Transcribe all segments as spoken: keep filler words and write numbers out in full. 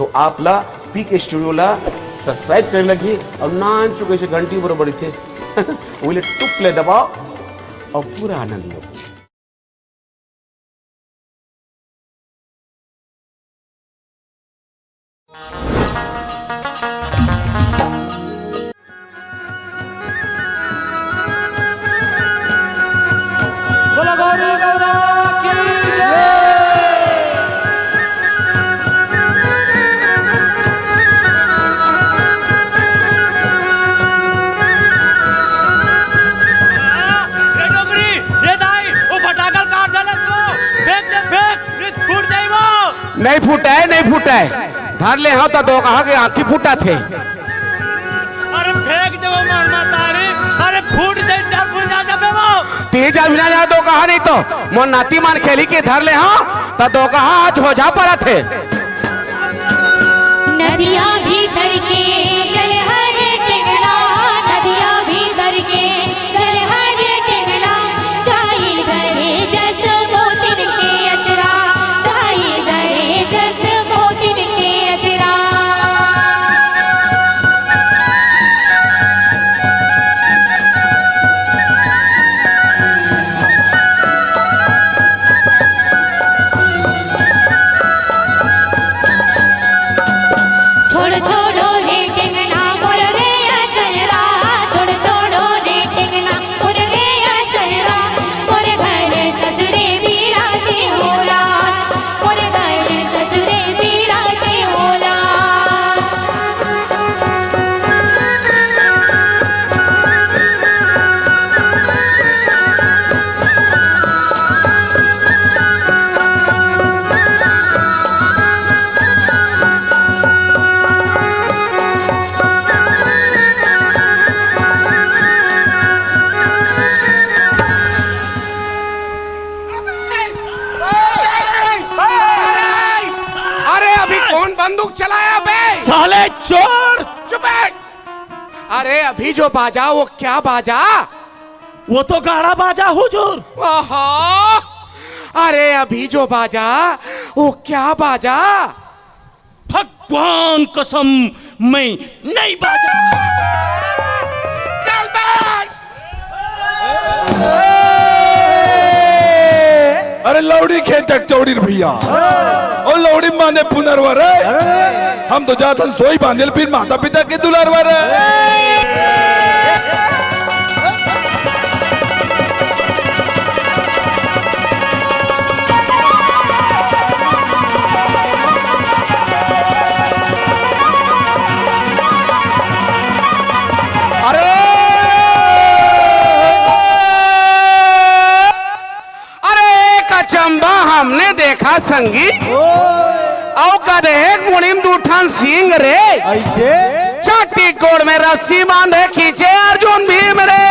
तो आप ला पीके स्टूडियो ला सब्सक्राइब करे लगही अउ नानचुक अइसे घंटी बरोबर रहिथे, ओला टुक ले दबाओ अउ पूरा आनंद लो। बोला गौरी गौरा की जय। रे डोकरी, रे दाई, वो फटाकल काट डालत वो, फेंक दे, फेंक, रे फूट जाई वो। नहीं फूटा है, नहीं फूटा है। धर ले हंव त दोकहा के आंखी फूटत हे। अरे फेंक दे वो मोर मतारी, अरे फूट जाई, चार फूट जा जाबे वो। तीन चार फूट जा दोकहा नहीं तो मोर नाती मन खेली के धर ले हंव त दोकहा आज हो जा परत हे। नदिया भीतर के जल हरे टेंगना, नदिया भीतर के जल हरे टेंगना, जाई दरे जस मोतिन के अचरा, जाई दरे जस मोतिन के अचरा। छोड़ छोड़ो रे टेंगना मोर रे अचरा, छोड़ छोड़ो रे टेंगना मोर रे अचरा, मोर घर ससुरे बिराजे होला, मोर घर ससुरे बिराजे होला। अरे अभी कौन बंदूक चलाया बे? साले चोर! चुप है। अरे अभी जो बाजा वो क्या बाजा? वो तो गाड़ा बाजा हुजूर। आहा! अरे अभी जो बाजा वो क्या बाजा? भगवान कसम मैं नहीं बाजा। चल बे! अरे लौड़ी खेत चौड़ी रे भैया, ओ लौड़ी बांधे पुनरवा रे। हम तो जाथन सोई बांधे ल फिर माता पिता के दुलारवा रे। अरे अरे एक अचंबा हमने देखा संगी, अउ गधे के मुड़ी म दू ठन सींग रे। ऐसे? चाटी गोड़ में रस्सी बांधे खींचे अर्जुन भीम रे।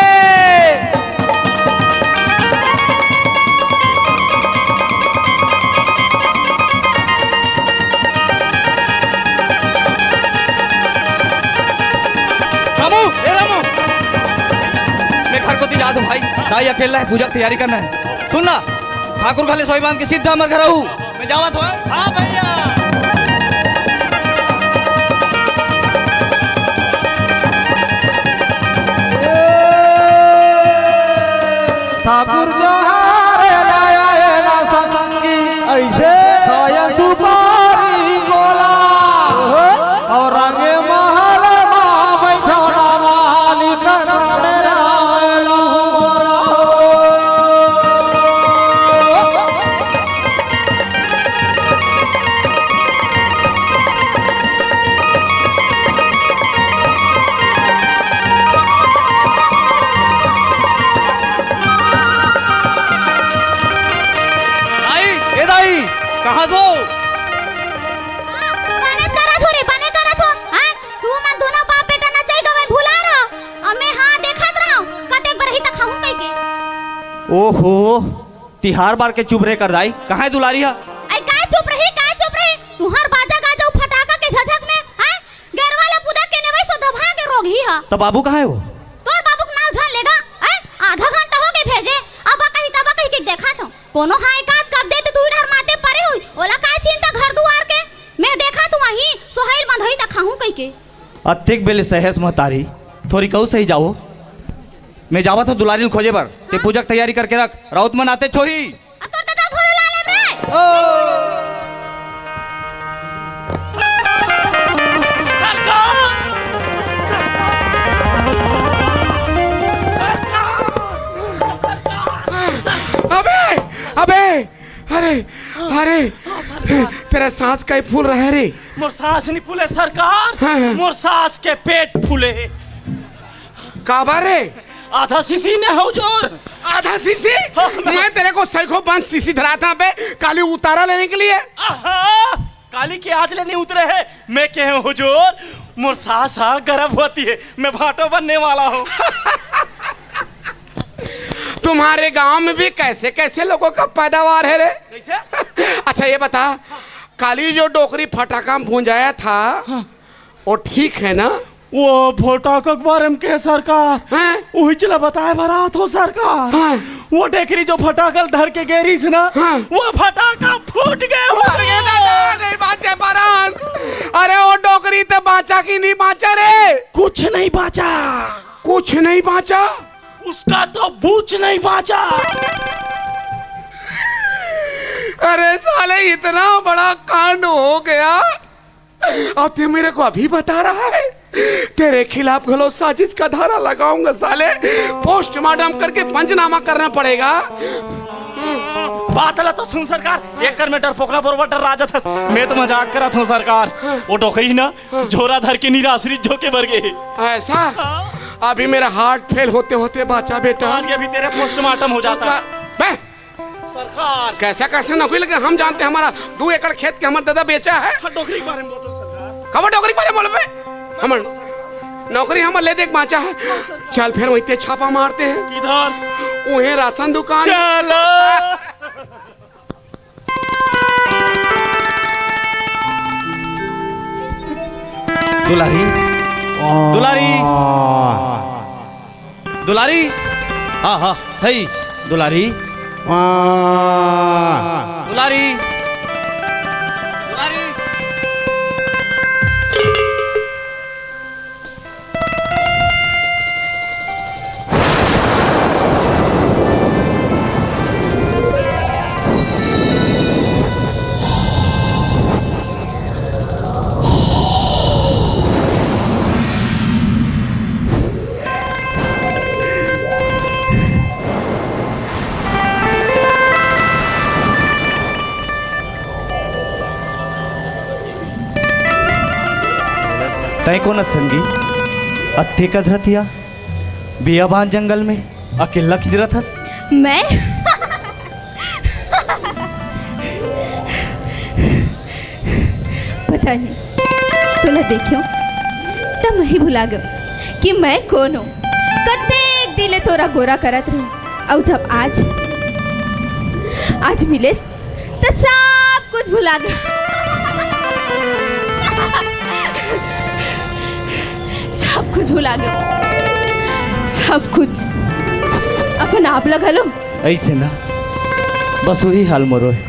रामू, ए रामू, मैं घर कोती जात हूँ भाई, दाई अकेला है, पूजा की तैयारी करना है। सुन ना, ठाकुर घले सोई बांध के सीधा हमर घर आहू। मैं जावत हूँ। हाँ भैया। ठाकुर जहर लाया है ना संगी, ऐसे खाया सुपारी गोला। और रंगे महल मा बैठो ना मालिक, राम राम लहू मोरा। दाई, ए दाई, कहाँ सो? बने करत हो रे, बने करत हो, हाँ? तू मन दोनों बाप बेटा नचई गवई भुला रहो, अउ मैं हाँ देखत रहो, कतेक बरही तक खाहूँ कहिके। ओहो, तिहार बार के चुप रे कर दाई, कहाँ है दुलारी हा? अई काय चुप रही, काय चुप रही? तुहर बाजा गाजा अउ फटाका के झझक में, हैं? गरवा ला पुदा के नेवई सो दबा के रोगही हा। त बाबू कहाँ है वो? तोर बाबू के नाव झन लेगा, हैं? आधा घंटा हो गए भेजे, अब कही तब कही के देखा तो। कोनो हाय का कब दे तो तू डर माते परे हुई, ओला काय चिंता घर दुआर के? मैं देखा तू वही सोहई ल बंधोही त खाहूं कहिके। अतेक बेले सहेस महतारी, थोरी कहू सही जाओ। मैं जावत हंव दुलारी ल खोजे बर, तें पूजा के तैयारी करके रख, राउत मन आतेच होही। अब तोर ददा घोड़ा ला लेब रे। ओ। अबे, अबे, अरे, अरे, हाँ, सरकार। तेरा सांस काहे फूल रहा है रे? मोर सांस नहीं फूले सरकार, हाँ, हाँ। मोर सास के पेट फूले हे। काबर रे? आधा सीसी ने हुजूर। आधा सीसी? हाँ, मैं मैं तेरे को सैकों बंद सीसी धराथा बे, काली उतारा लेने के लिए। आहा, काली के आज ले नहीं उतरे हे। मैं कहे हुजूर, मोर सास हा गर्भवती हे, मैं भांटो बनने वाला हूँ। तुम्हारे गांव में भी कैसे कैसे लोगों का पैदावार है रे? कैसे? अच्छा ये बता, काली जो डोकरी फटाका में भूंजाया था, हाँ। वो ठीक है ना? वो फटाका के बारे में के सरकार? हैं? उही च ला बताए बर आत हों सरकार। हाँ। वो डोकरी जो फटाका ल धर के गे रिहिस ना, हाँ। वो फटाका फूट गे। अरे दादा, नहीं बांचे परान। अरे वो डोकरी त बांचा कि नहीं बांचा रे? कुछ नहीं बांचा। कुछ नहीं बांचा? उसका तो बूच नहीं बांचा। अरे साले, इतना बड़ा कांड हो गया, और तू मेरे को अभी बता रहा है? तेरे खिलाफ घलो साजिश का धारा लगाऊंगा साले। पोस्टमार्टम करके पंचनामा करना पड़ेगा। बात ला तो सुन सरकार, एक कर में डरपोकला बरोबर डर्रा जाथस। मैं तो मजाक करत हंव सरकार। वो डोकरी ना झोरा धर के निराश्रित झोंके बर गे हे। ऐसा? हाँ। अभी मेरा हार्ट फेल होते होते बांचा बेटा। आज के अभी तेरे पोस्टमार्टम हो जाता। बे, सरकार। कैसा कैसा नौकरी लगे, हम जानते हैं, हमारा दो एकड़ खेत के हमारा दादा बेचा है। हाँ, नौकरी के बारे में बोलो सरकार। कब नौकरी के बारे में बोलबे? हम नौकरी हम ले देख बांचा है। चल फिर वहीं ते छापा मारते हैं। किधर? वहीं राशन दुकान। चलो। दुलारी, दुलारी। दुलारी। हाँ, हाँ, हई। दुलारी। आ। दुलारी। दुलारी। तैं कोन अस संगी? अतेक अधरतिया, बियाबान जंगल में अकेल्ला किंजरत हस? मैं? पता नहीं, तोला देखेंव, त मैं ही भुला गेंव कि मैं कोन हंव। कतेक दिन ले तोला गोरा करत रहेंव, अउ जब आज, आज मिलेस, त सब कुछ भुला गेंव। सब कुछ भुला गेंव। सब कुछ। अपन आप ला घलो। अइसे ना, बस उही हाल मोरो हे।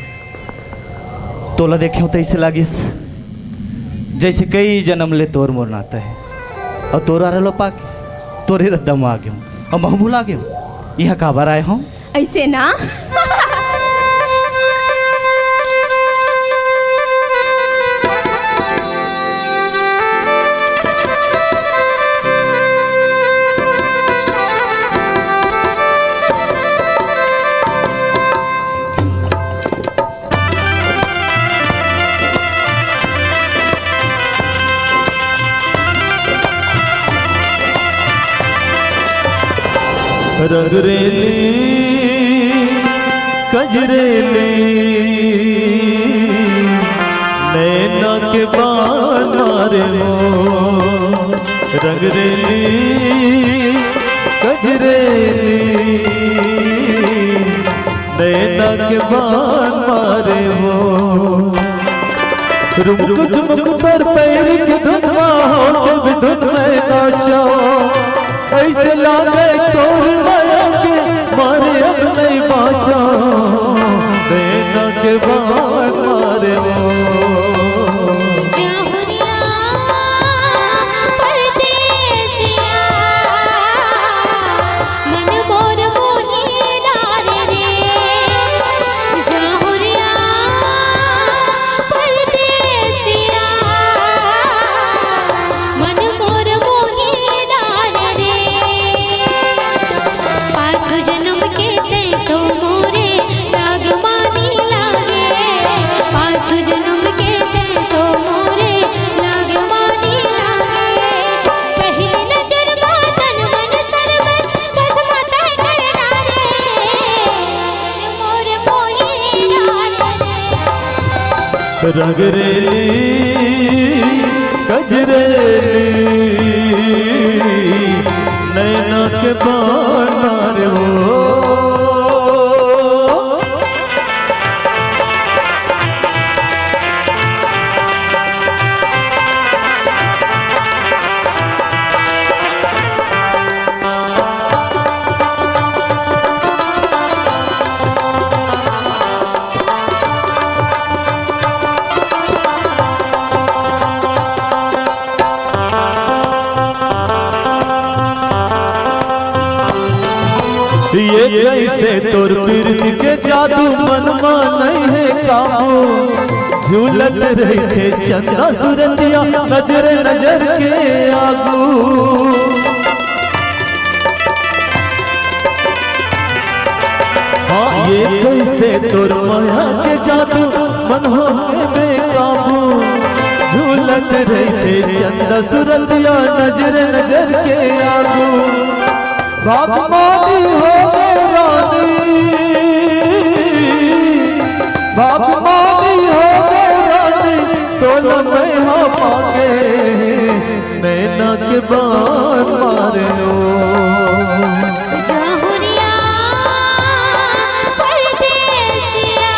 तोला देखेंव त अइसे लागिस, जइसे कई जनम ले तोर मोर नाता हे। अउ तोर अरा ला पाके, तोरे रद्दा म आ गेंव। अउ महूं भुला गेंव। इहां काबर आय हंव? अइसे ना। रंगरेली कजरेली नैना के बान मारे हो। रंगरेली कजरेली नैना के बान मारे हो। रुमुक झुमुक तोर पैर के धुन मा होके भी धुन में नाचा। अइसे लागे तोर माया के मारे अब नहीं बांचा। नैना के बान मारे हो। रंगरेली, गजरेली, नैना के बान मारे हो। ये कैसे तोर पीरत के जादू, मन मा नइ हे काबू। झूलत रहिथे चंदा सुरतिया, नजर नजर के आगू। हाँ, ये कैसे तोर माया के जादू, मन होगे बेकाबू। झूलत रहिथे चंदा सुरतिया, नजर नजर के आगू। भाग मानी होगे रानी, भाग मानी होगे रानी, तोला मैं हा पाके, नैना के बान मारे हो। जाहुरिया परदेसिया,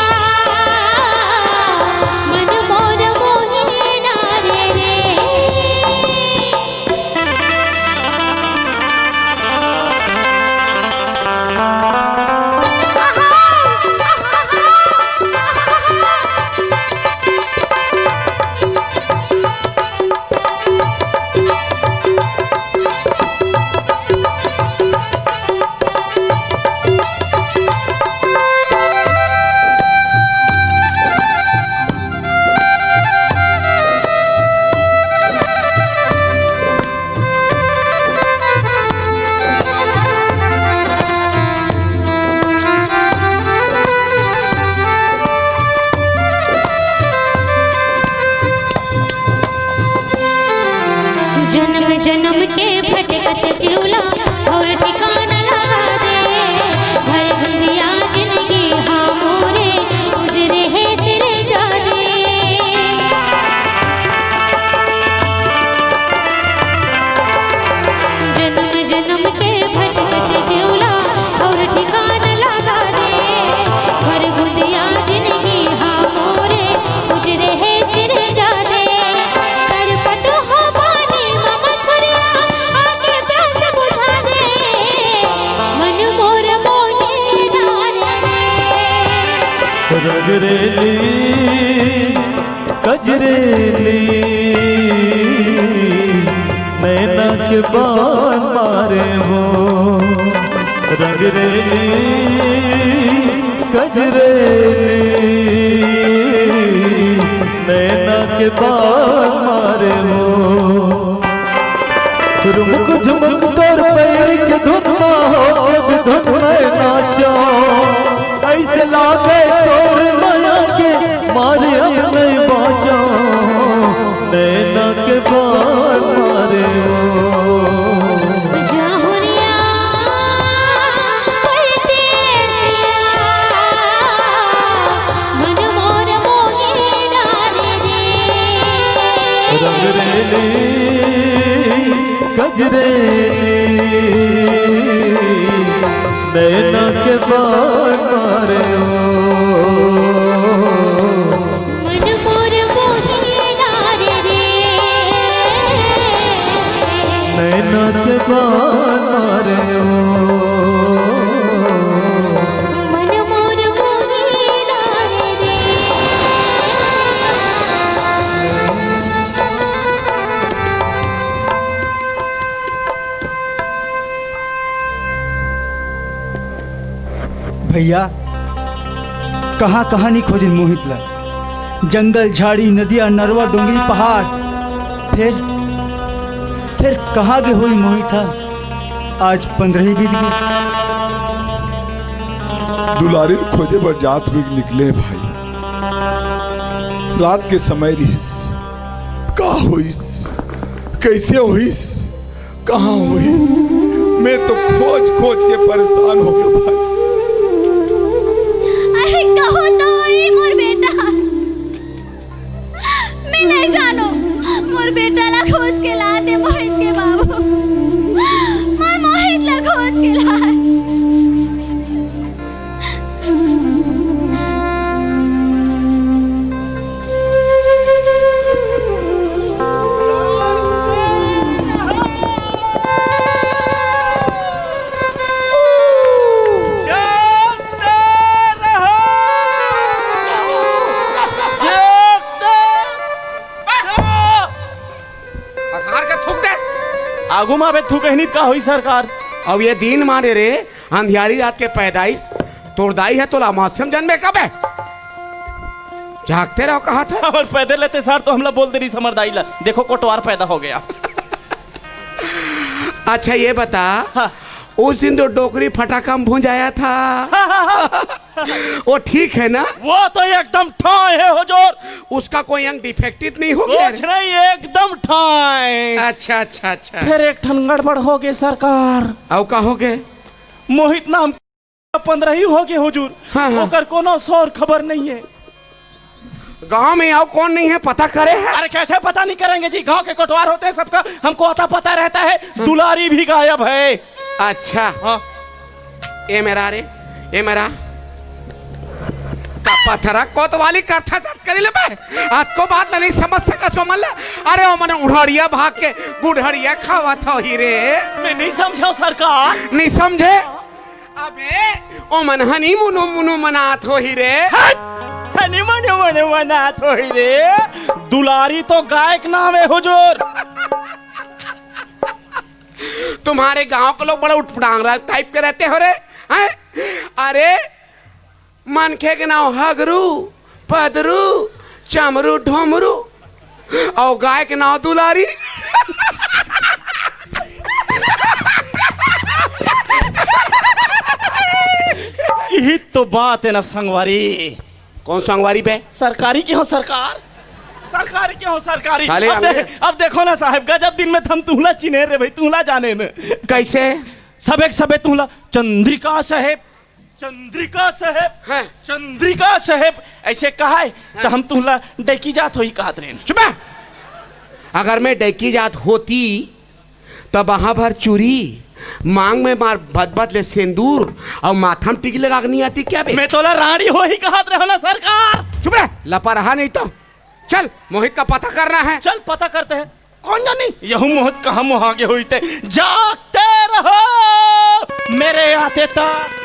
मन मोर मोहे डारे रे। जन्म जन्म के भटकत जिउला और ठिकाना लगा दे। भर भुलिया जिनगी हा मोरे, उजरे हे सिर जाने। जन्म जन्म के भटकत जिउला और ठिकाना लगा दे। भर भुलिया जिनगी हा मोरे, उजरे हे सिर जाने। तड़पत हो पानी मा मछरिया, आके प्यास बुझा दे। मन मोर मोहे डारे रे। रंगरेली, गजरेली, नैना के बान मारे हो। रंगरेली, गजरेली, नैना के बान मारे हो। रुमुक झुमुक तोर पैर के धुन मा होके भी धुन में नाचो। ऐसे लागे तोर माया के मारे अब नहीं बाचो। नैना के बान मारे हो। जाहुरिया परदेसिया, मन मोर मोहे डारे रे। रंगरेली, गजरेली, नैना के बान मारे हो। मन मोर मोहे डारे रे। नैना के बान मारे हो। मन मोर मोहे डारे रे। भैया, कहाँ कहाँ नहीं खोजिन मोहित ला। जंगल, झाड़ी, नदिया, नरवा, डोंगरी, पहाड़, फिर, फिर कहाँ गे होही मोहित हा? आज पंद्रह ही बीत गे। दुलारी ल खोजे बर जात हुए निकले भाई। रात के समय रिहिस, का होइस, कैसे होइस, कहाँ होही? मैं तो खोज खोज के परेशान हो गया भाई। अरे कहो तो ए मोर बेटा। आगू मा अबे थू कहिनी त का होई सरकार? अब ये दिन माने रे, अंधियारी रात के पैदाइश, तोर दाई ह तोला अमावस्या म जनमे कबे? जागते रहो कहा था। हमर पैदे लेते सार तो हमला बोल दे रही हमर दाई ला, देखो कोटवार पैदा हो गया। अच्छा ये बता, हाँ। उस दिन जो डोकरी फटाका में भुंजाया था, हाँ, हाँ, हाँ। वो ठीक है ना? वो तो एकदम ठाए है हुजूर। उसका कोई अंग डिफेक्टिव नहीं हो गया? कुछ नहीं, एकदम ठाए। अच्छा, अच्छा, अच्छा। फिर एक ठन गड़बड़ हो गए सरकार। अउ का हो गए? मोहित नाम पंद्रही हो गए हुजूर। हाँ, हाँ। ओकर कोनो शोर खबर नहीं है। गांव में अउ कौन नहीं है, पता करे है? अरे कैसे पता नहीं करेंगे जी, गांव के कोटवार होते हैं, सबका हमको आता पता रहता है। हाँ। दुलारी भी गायब है। अच्छा। हाँ। ए मेरा रे, ए मेरा। का पथरा कोतवाली करथा सट करी ले बे। आज को बात नहीं समझ सका सो मन ले। अरे ओ मने उढ़ड़िया भाग के गुढ़ड़िया खावा था ही रे। मैं नहीं समझा सरकार। नहीं समझे? अबे, ओ मन हनी मुनु मुनु मनात होही रे। हट! हनी मुनु मुनु मनात होही रे। दुलारी तो गाय के नाम है हुजूर। तुम्हारे गांव के लोग बड़ा उटपटांगरा टाइप के रहते हो रे, हैं? अरे, मनखे के नाव हगरू, पदरू, चमरू, ढोमरू, अउ गाय के नाव दुलारी। यही तो बात है ना संगवारी। कौन संगवारी बे? सरकारी के हो सरकार, सरकारी के हो सरकारी। साले अब, अंग्रेज। दे, अब देखो ना साहेब, गजब दिन में हम तुहला चिन्हे रे भाई, तुहला जाने न। कैसे? सबे के सबे तुहला चंद्रिका साहेब, चंद्रिका साहेब, हैं? चंद्रिका साहेब ऐसे कहा है, तो हैं? हम तुहला डैकी जात होही कहत रहेन। चुप बे। अगर मैं डैकी जात होती, तब वहां भर चूरी, मांग में मार भद भद ले सिंदूर अउ माथा में टिकी लगा के नहीं आती क्या बे? मैं तोला रानी होही कहत रहो ना सरकार। चुप रह, लपरहा नहीं तो। चल, मोहित का पता करना है। चल, पता करते हैं। कौन जानी, यहू मोहित कहाँ मोहा के होई ते। जागते रहो, मेरे आते तक।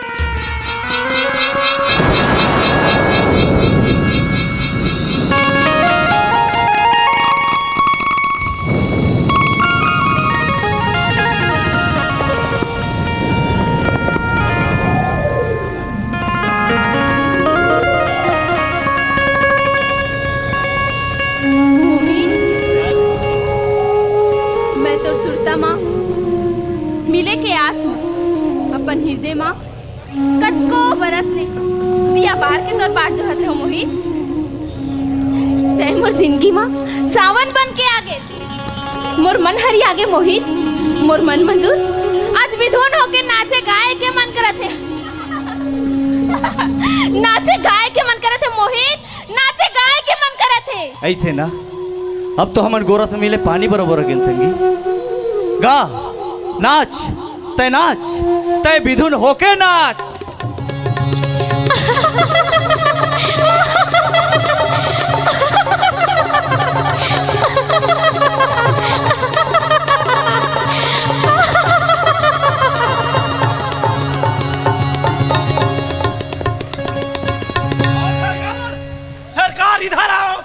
मोहित, मैं तोर सुरता मा मिले के आस मा अपन हृदय मा कतको बरस ले दिया बार के तोर बाट जोहत रहो मोहित। तैं मोर जिंदगी मा सावन बन के आ गे। मोर मन हरिया गे मोहित, मोर मन मंजूर। आज विधुन होके नाचे गाए के मन करत हे। नाचे गाए के मन करत हे मोहित, नाचे गाए के मन करत हे। ऐसे ना, अब तो हमन गोरस में मिले पानी बरोबर हो गेन संगी। गा, नाच, तय नाच, तय विधुन होके नाच। सरकार, इधर आओ,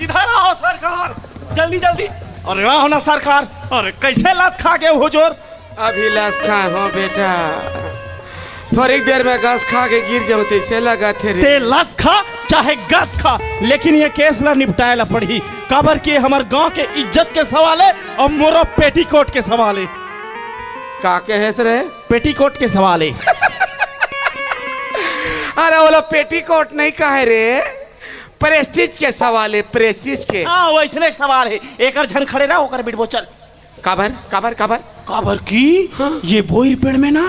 इधर आओ सरकार, जल्दी जल्दी। अरे आओ ना सरकार, अरे कैसे लस खा गए हुजूर? अभी लस खाए हो बेटा, थोड़ी देर में गस खा के गिर जाऊं तैसे लगा थे रे। ते लस खा चाहे गस खा, लेकिन ये केस ला निपटाए ला पड़ही, काबर के हमर गांव के इज्जत के सवाल है अउ मोरो पेटीकोट के सवाल है। का कहे रे? पेटीकोट के सवाल है। अरे वो लोग पेटीकोट नहीं कहे रे, प्रेस्टीज के सवाल है, प्रेस्टीज के। हाँ, वैसने एक सवाल है। एकर झन खड़े रह, ओकर बिटबो चल। काबर, काबर, काबर? काबर की हाँ। ये बोइर पेड़ में ना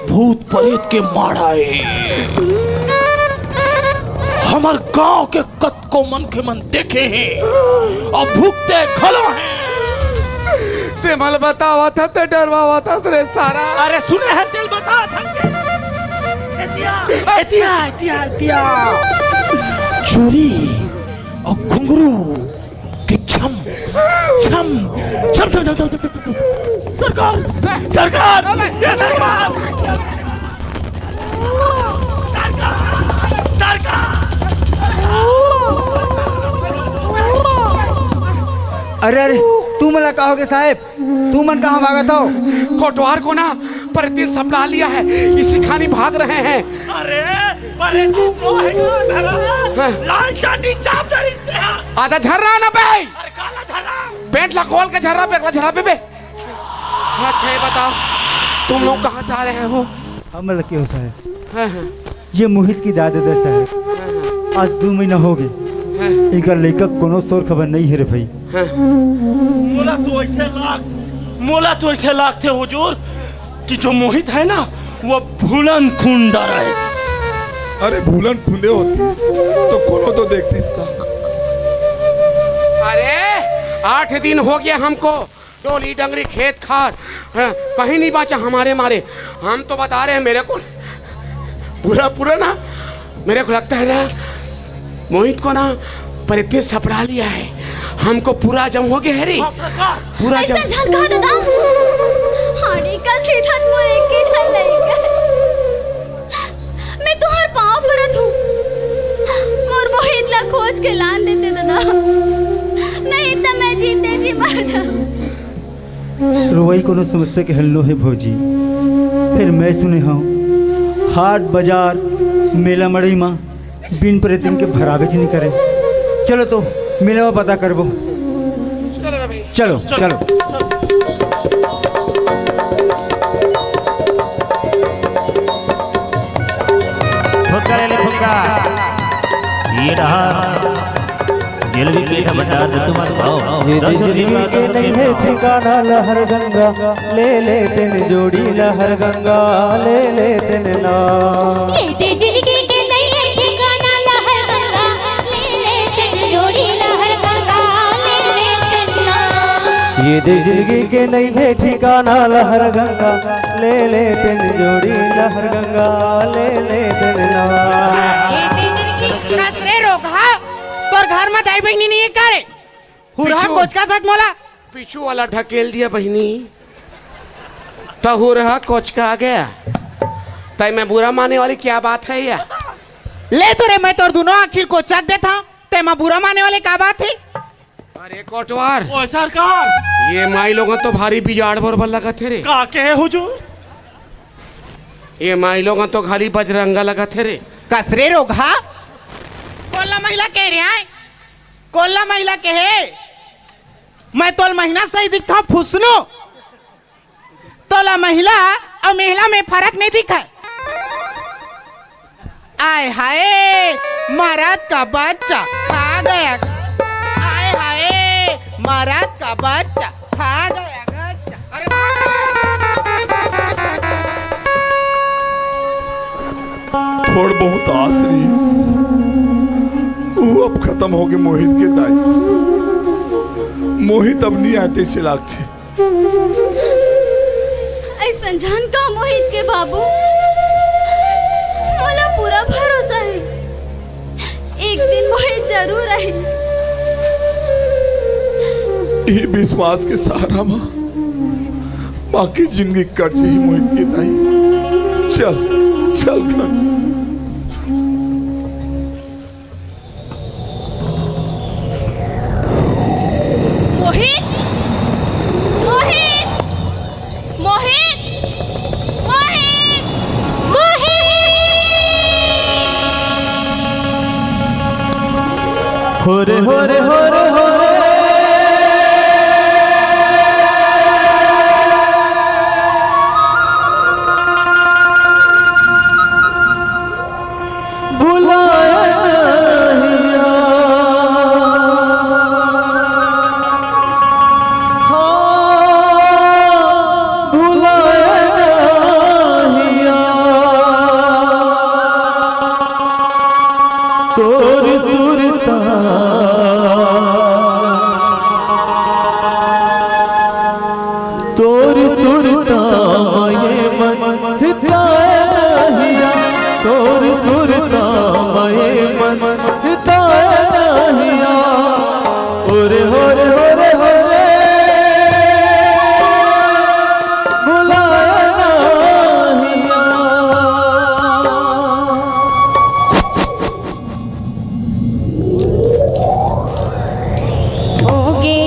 भूत परेत के माड़ा है। हमर गांव के कतको मनखे मन देखे हैं, अब भुगते घलो हैं। ते मल बतावा था, ते डरवावा था रे सारा। अरे सुने हैं, तेल बता था। एतिया, एतिया, एतिया, एतिया। चूरी अउ घुंघरू के छम, छम, छम, छम, छम, छम, छम। सरकार, सरकार, ये सरकार। सरकार, सरकार। अरे, अरे, तुमन ला का होगे साहेब? तुमन कहाँ भागत हव? कोटवार को ना परती सपड़ा लिया है, इसी खानी भाग रहे हैं। अरे, अरे, तू तो है का धरा? हाँ। लाल चांदी चाप डरिस ते हा। आधा झर्रा ना बे। अरे, काला झर्रा। पेंट ला खोल के झर्रा बे, अगला झर्रा बे बे। अच्छा, ये बताओ, तुम लोग कहाँ से आ रहे हो? हम लगे हो साहेब। हाँ, हाँ। ये मोहित के दादा दे साहेब। हाँ, हाँ। आज दू महीना होगे। हाँ। इकर लइका कोनो सोर खबर नइ हे रे भई। हाँ। मोला तो ऐसे लाग, मोला तो ऐसे लागथे हुजूर कि जो मोहित है ना, वो भूलन खुंदा रहे। अरे भूलन खुंदे होतीस तो कोनो तो देखतीस सा। अरे आठ दिन हो गया हमको, डोली डंगरी खेत खार, हाँ, कहीं नहीं बाँचा हमारे मारे। हम तो बता रहे हैं, मेरे को पूरा पूरा ना, मेरे को लगता है ना, मोहित को ना प्रेत ने सपड़ा लिया है। हमको पूरा जम हो गया है रे। हाँ, सरकार। पूरा जम। ऐसा झन कहा दादा। हाड़ी का सीधा मोर एक ही झन लइका। मैं तुहार पाँव परत हूँ। मोर मोहित ला खोज के लान देते दादा। नहीं तो मैं जीते जी मर जाऊँ। रोवई कोनो समस्या के हल नो हे भौजी। फिर मैं सुने हूँ हाट बाजार मेला मड़ई मा बिन प्रेतिन के भराबेच नइ करे। चलो तो मेला मा पता करबो। चलो, चलो। फुग्गा ले ले फुग्गा। ये रहा। ये ले भी केठा भंडार दे तुम आओ। ये दे जिंदगी के नहीं है ठिकाना लहर गंगा, ले ले तेन जोड़ी लहर गंगा, ले ले तेन ना। ये दे जिंदगी के नहीं है ठिकाना लहर गंगा, ले ले तेन जोड़ी लहर गंगा, ले ले तेन ना। ये दे जिंदगी के नहीं है ठिकाना लहर गंगा, ले ले तेन जोड़ी लहर गंगा, ले ले तेन ना। कस रे रोगहा, तोर घर में दाई बहिनी नहीं है का रे? हुरहा पीछू। कोचका सक मोला। पीछू वाला ढकेल दिया बहिनी, त हुरहा कोचका आ गया। तय मैं बुरा माने वाली क्या बात है या? ले तो रे, मैं तोर दोनों आँखी ल कोचक देत हँव, ते मा बुरा माने वाले का बात हे? अरे कोटवार, ओ सरकार। ये माई लोगन तो भारी बिजाड़ बरोबर लगत हे रे। का कहे हुजूर? ये माई लोगन तो खाली बजरंगा लगत हे रे। कस रे रोगहा, कोल्ला महिला कहे रे आय, कोल्ला महिला कहे। मैं तोला महिला सही दिखथँव फुसनू। तोला महिला अउ मेहला में फरक नइ दिखय। आय हाय, मरद का बच्चा खा गया। आय हाय, मरद का बच्चा खा गया। अरे थोड़ बहुत आस रहीस, वो अब खतम होगे मोहित के दाई। मोहित अब नइ आय तइसे लागथे। अइसन झन का मोहित के बाबू, मोला पूरा भरोसा हे, एक दिन मोहित जरूर आही। ये विश्वास के सहारा मा बाकी जिंदगी कट जाही मोहित के दाई। चल, चल घर। मोहित, मोहित, मोहित, मोहित, मोहित। हो रे, हो रे, हो रे, हो रे। भुलाए नहीं आ, हाँ, भुलाए नहीं आ, तोर सुरता। तोर सुरता ये मन हिताए नहिया, तोर सुरता ये मन हिताए नहिया। ओरे होरे होरे होरे, भुलाए नहिया। होगे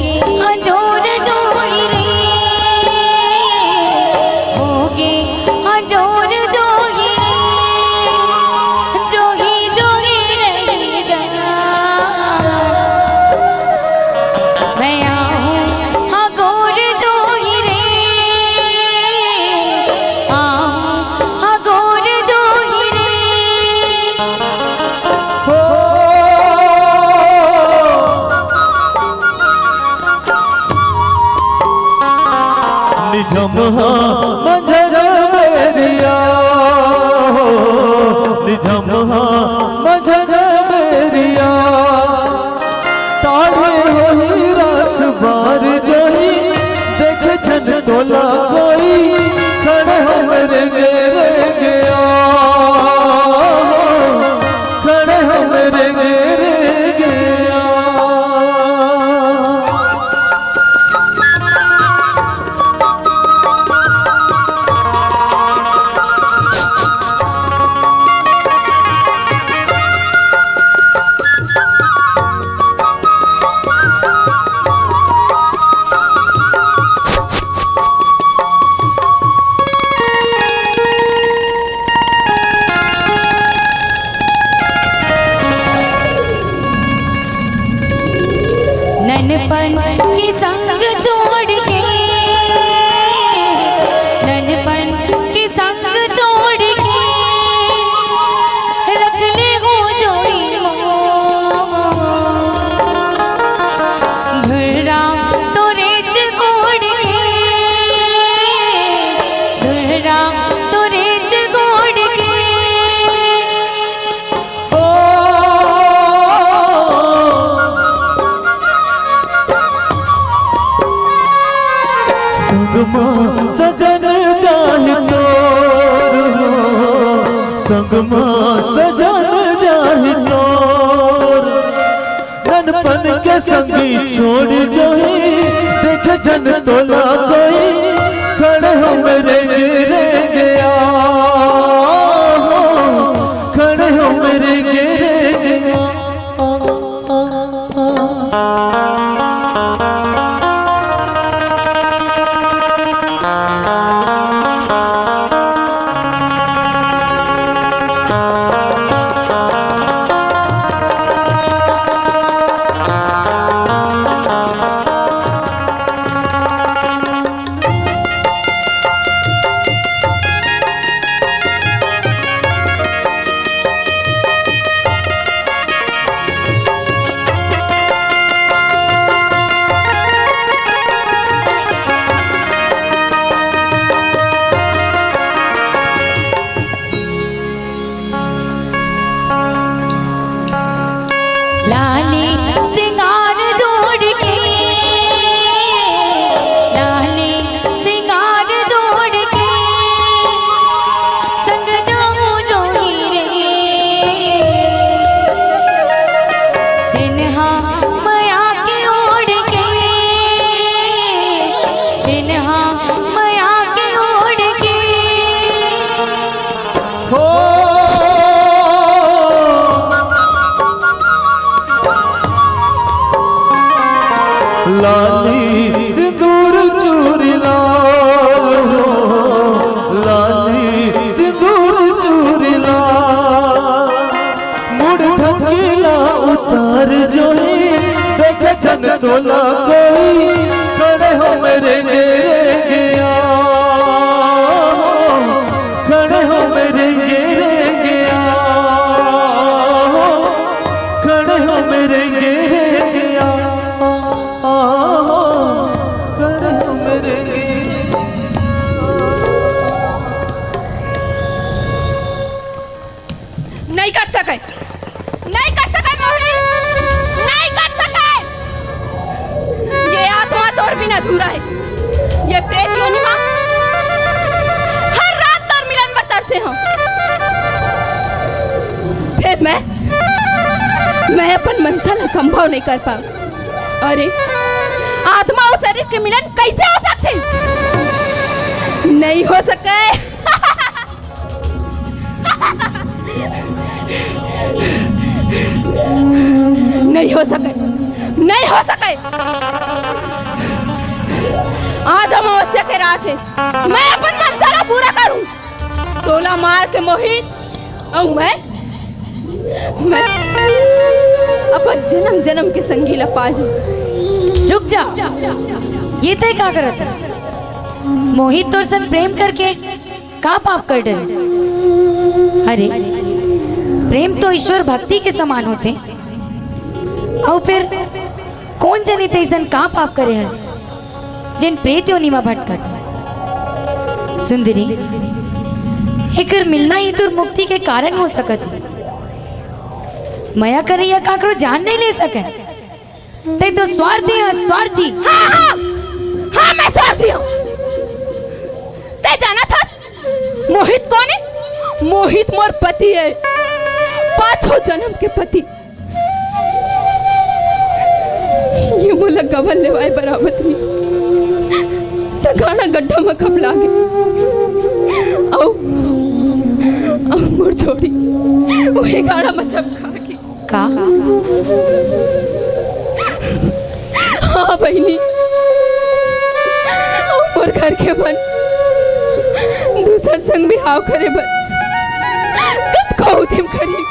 झमहा मझन बेरिया हो, झमहा मझन बेरिया। तारे होही रात बार जोही, देखे झन तोला कोई, खड़े हमरे गेरे गया, खड़े हमरे गेरे गया। ननपन के संग जोड़ के, ननपन के संग जोड़ के, रख ले हो जोई मोर। धुर्रा तोरे च गोड़ के, धुर्रा तोरे च गोड़ के। ओ, संगमा सजन जाहि तोर हो, संगमा सजन जाहि तोर। ननपन के संगी छोड़ जोही, देखे झन तोला कोई, खड़े हमरे गेरे गया हो, खड़े हमरे गेरे गया। लाली सिंगार जोड़ के, लाली सिंगार जोड़ के, संग जाऊं जोई रे। चिन्हा मया के ओढ़ के, चिन्हा मया के ओढ़ के। हो। लाली सिंदूर चूरी लाल हो, लाली सिंदूर चूरी लाल। मुड़ ढकेला उतार जोई, देखे झन तोला कोई, खड़े हमरे गेरे गया, खड़े हमरे गेरे गया, खड़े हमरे गेरे गया, खड़े हमरे गेरे। नहीं कर सके, नहीं कर सके मोहित, नहीं कर सके। ये आत्मा तोर बिना अधूरा है। ये प्रेत योनि मा हर रात तोर मिलन बर तरसे हंव। फेर मैं, मैं अपन मनसा ला संभव नहीं कर पांव। अरे, आत्मा अउ शरीर के मिलन कइसे हो सकथे? नहीं हो सके। नहीं हो सके, नहीं हो सके। आज अमावस्या के रात हे, मैं अपन मनसा ला पूरा करूं। तोला मार के मोहित, अउ मैं, मैं अपन जनम जनम के संगी ला पा जाऊं। रुक जा, ये तय का करत हस? मोहित तोर संग प्रेम करके का पाप कर डरिस? अरे, प्रेम तो ईश्वर भक्ति के समान होथे। अउ फेर कोन जनी तइसन का पाप करे हस, जेन प्रेत योनि म भटकत हस? सुंदरी, एकर मिलना ही तोर मुक्ति के कारण हो सकत हे। मया करइया काकरो जान नहीं ले सकय। तैं तो स्वार्थी हस, स्वार्थी। हाँ, हाँ, हाँ, मैं स्वार्थी हूँ। तैं जानत हस, मोहित कोन हे? मोहित मोर पति हे, पाँचों जन्म के पति। ये मोला गबन लेवाय बराबर रहिस, त गाड़ा गड्ढा म खपला गे। अउ, अउ मोर जोड़ी उही गाड़ा म चपका गे। का? हाँ बहिनी, अउ मोर घर के मन दूसर संग बिहाव करे बर कतको उदिम करिन।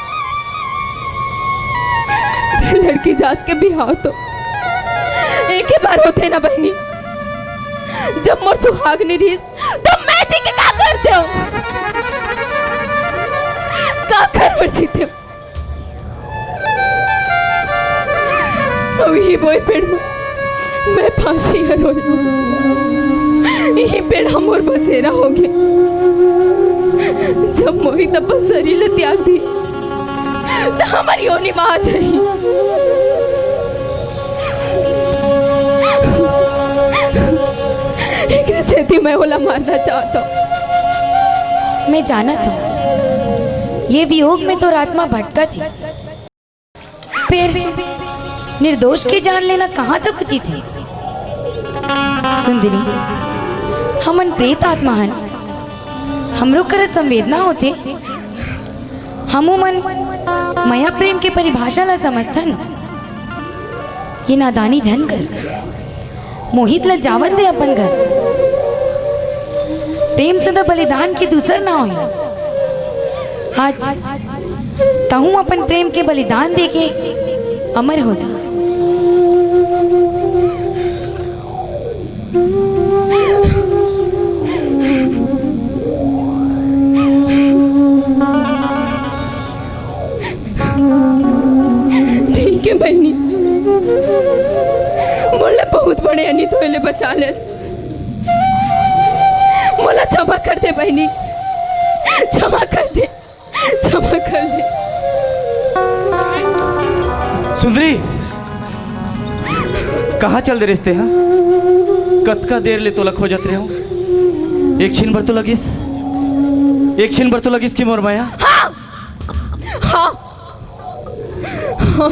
लड़की जात के बिहाव तो एके बार होथे ना बहिनी। जब मोर सुहाग नइ रिहिस, तो मैं जी के का करतेंव? का करवर जीतेंव? अउ इही बोए पेड़ म मैं फांसी हरों। इही पेड़ ह मोर बसेरा होगे। जब मोहित अपन शरीर ल त्याग दिही, त हमर योनि म आ जाही। एकरे सेती मैं ओला मारना चाहत हूँ। मैं जानत हूँ, ये वियोग में तोर आत्मा भटकत हे। फेर निर्दोष के जान लेना कहाँ तक उचित हे? सुंदरी, हमन प्रेत आत्मा हन, हमरो करा संवेदना होथे। हमू मन मया प्रेम के परिभाषा ला समझथन। ये नादानी झन कर। मोहित ला जावन दे अपन घर। प्रेम सदा बलिदान के दूसर नाव हे। आज तहूँ अपन प्रेम के बलिदान देके अमर हो जा। ठीक हे बहिनी, मोला बहुत बड़े अनित होए ले बचा लेस। मोला क्षमा कर दे बहिनी, क्षमा कर दे, क्षमा कर दे। सुंदरी, कहाँ चल दे रेहेस तें? कतका देर ले तोला खोजत रहेंव। एक छिन भर तो लगिस, एक छिन भर तो लगिस कि मोर मया। हाँ, हाँ, हाँ।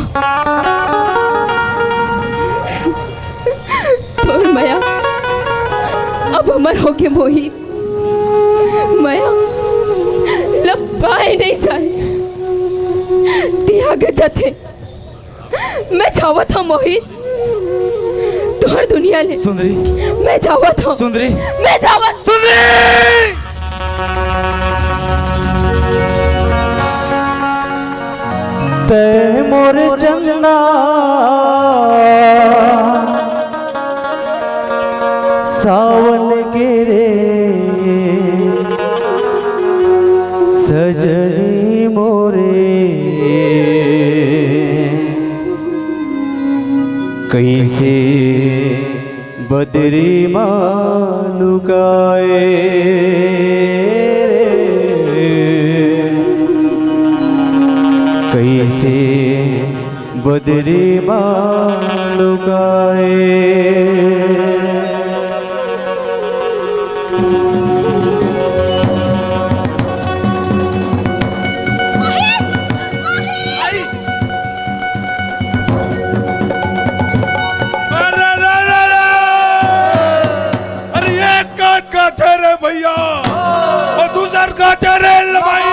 तोर मया अब अमर होगे मोहित। मया ल पाए नइ जाए, त्यागे जाथे। मैं जावत हँव मोहित, तोर दुनिया ले। सुंदरी। मैं जावत हँव। सुंदरी। मैं जावत। सुंदरी! तैं मोर चंदा सावन के रे सजनी मोरे, कइसे बदरी मा लुकाए रे, कइसे बदरी मा लुकाए। अरे, अरे, अरे, अरे! अरे, एक कान गाथे रे भैया, अउ दूसर गाथे रे लबाई।